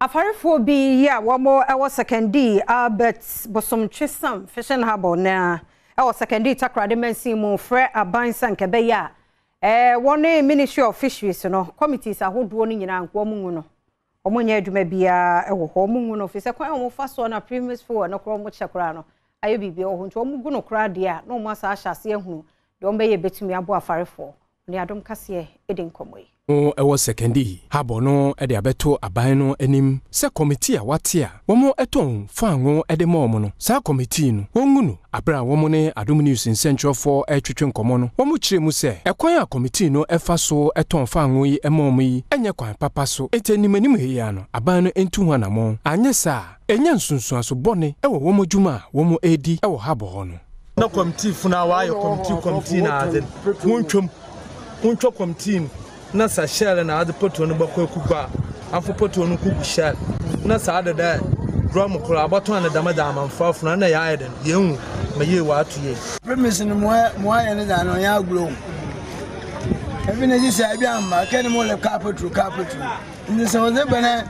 Afarefoɔ bi yi a wɔn wɔ Sekondi Albert Bosomtwe-Sam Fishing Harbour na ɛwɔ Sekondi Takoradi mansin mu frɛ aban sɛ anka ɛbɛyɛ a wɔne Ministry of Fisheries no committees ahodoɔ no nyinaa nka wɔn ngu no. Wɔn nyɛ adwuma biara wɔ hɔ, wɔn ngu no firi sɛ kwan a wɔfa soɔ na premix fuel no koraa wɔn kyɛ koraa no ayɛ biribi wɔ hɔ nti wɔn gu no koraa deɛ a na wɔn asan ahyɛ aseɛ ahunu deɛ wɔn bɛyɛ bɛtumi aboa afarefoɔ. Ɔne Adom Kaseɛ di nkɔmmɔ yi. No wɔ Sekondi Harbour no de abɛto aban no anim sɛ kɔmitii a wɔate a wɔtɔn fango de ma wɔn no, saa kɔmitii no, wɔngu no. Bere a wɔne Adom News nsɛnkyerɛwfo retwetwe nkɔmmɔ no, wɔkyerɛɛ mu sɛ ɛkwan a kɔmitii no fa so tɔn fango yi ma wɔn yi nyɛ kwan papa so, enti animanim yi ara no, aban no ntu ho anammɔn, anyɛ saa a, enya nsunsuanso bɔne wɔ wɔn adwuma a wɔredi wɔ harbour hɔ no. Na kɔmtiifo no a wɔayɛ kɔmtii kɔmtii na adze no, wontwa mu, wontwa kɔmtii no, na sɛ shell na adze pɔtɔ no bɔkɔ ekogu a, amfa pɔtɔ no nkogu shell, na sɛ ada dɛ drum kor a, abɔtɔn no dɛm dze ama mfrafo no, nna yɛayɛ dɛn? Yeehu ma yie wɔato yie. Premise no mo ayɛ no dza no ɔnnyɛ agorɔ o. Ebi na sisi a ebi amma kɛ ne mo lɛ car petrol car petrol. Nti sɛ wɔdze ba na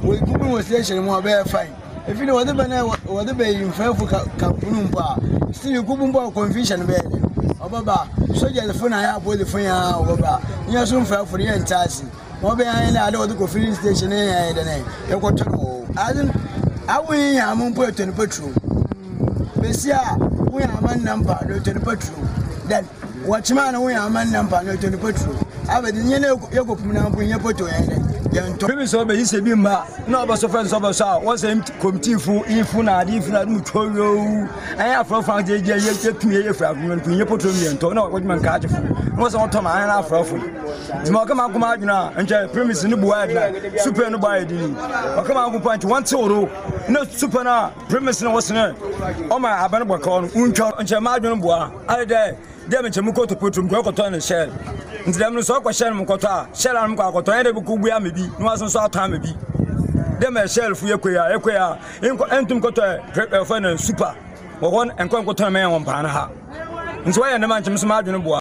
wɔgugu wɔ station mu a ɔbɛyɛ fine. Efi de wɔdze ba na wɔdze ba yi mfɛfo ka kampunu mpo a still ekubu mpo a confusion bɛyɛ dɛ. Ɔbɛba sogyasfo na ayɛ apolisifo nyinaa wɔbɛba. Nyɛ so mfɛfo no yɛnntse ase. Ma ɔbɛyɛ ara nye dɛ adze wɔdze kɔ filling station no yɛ dɛn yɛkɔtɔ no wɔ hɔ. Adze no awo yi yɛ ama mpo etɔ no petrol. Besia a woyɛ ama nna mpa no etɔ no petrol. Then Wɔkyema no wo yɛn ama nna mpa no ɛtɔ nipa turo abɛde nyɛ na yɛkɔ pum na mpo nyɛ poto yɛn dɛ yɛn tɔ. Bibi sɛ ɔbɛyi sɛ bi mma na ɔbɛsɔ fɛn sɛ ɔbɛsɔ a wɔsɛ kɔmtiifo ifo na ade ifo na ade mu twɛ yoo ɛyɛ afrɔfo agye gye yɛ yɛ tumi yɛ fura no nyɛ poto mi yɛn tɔ na wɔdwuma nka agyefo na wɔsɛ wɔtɔ ma ayɛ afrɔfo nti ma ɔkama akoma adwene a nkyɛ premise no bu ayɛ dena super no bɔ ayɛ dini ɔkama akoma pa nti wɔn tew do na super no a premise no wɔsene ɔma abɛn bɔ kɔɔ no wontwa nkyɛ ma adwene boa Ayɛ dɛ dɛ nkyɛ mokɔtɔ petrol mokɔ kɔtɔ no shell ntsi dɛm no sɛ ɔkɔ shell no mokɔtɔ a shell a no mokɔ akɔtɔ ɔnnyɛ dɛ ebɔkɔ bue ama bi na ɔasan so atɔ ama bi dɛ ma shell fo yɛkɔ yi a yɛkɔ yi a nnkɔ nntum kɔtɔ ɛ wɔfrɛ no super wɔ hɔ nnkɔ nnkɔtɔ no ma hɛn wɔ mpaano ha ntsi wɔyɛ no dɛm a nkyɛ mo so m'adwen boa.